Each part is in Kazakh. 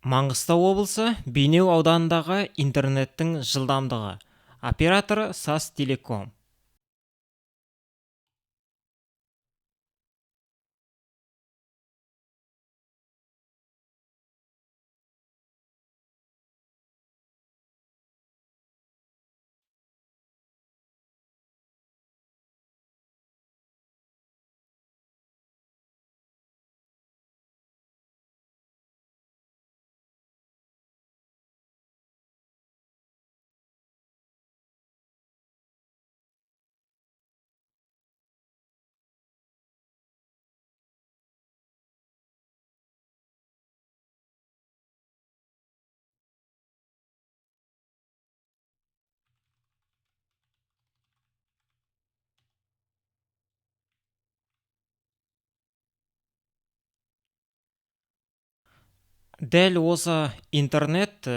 Маңғыстау облысы, Бейнеу ауданындағы интернеттің жылдамдығы. Операторы САС Телеком. Дәл осы интернет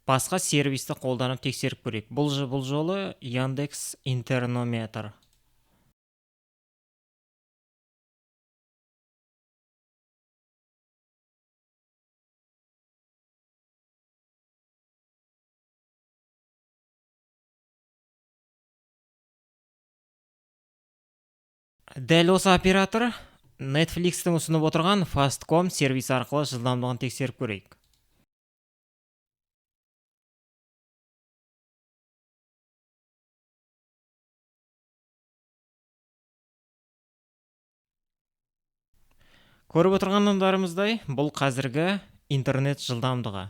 басқа сервисті қолданып тексеріп көрейік. Бұл жолы Яндекс Интернометр. Дәл осы оператор Netflixтің ұсынып отырған Fastcom сервисі арқылы жылдамдығын тексеріп көрейік. Көріп отырғандарымыздай, бұл қазіргі интернет жылдамдығы.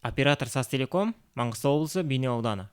Оператор САС Телеком, Маңғыстау облысы, Бейнеу ауданы.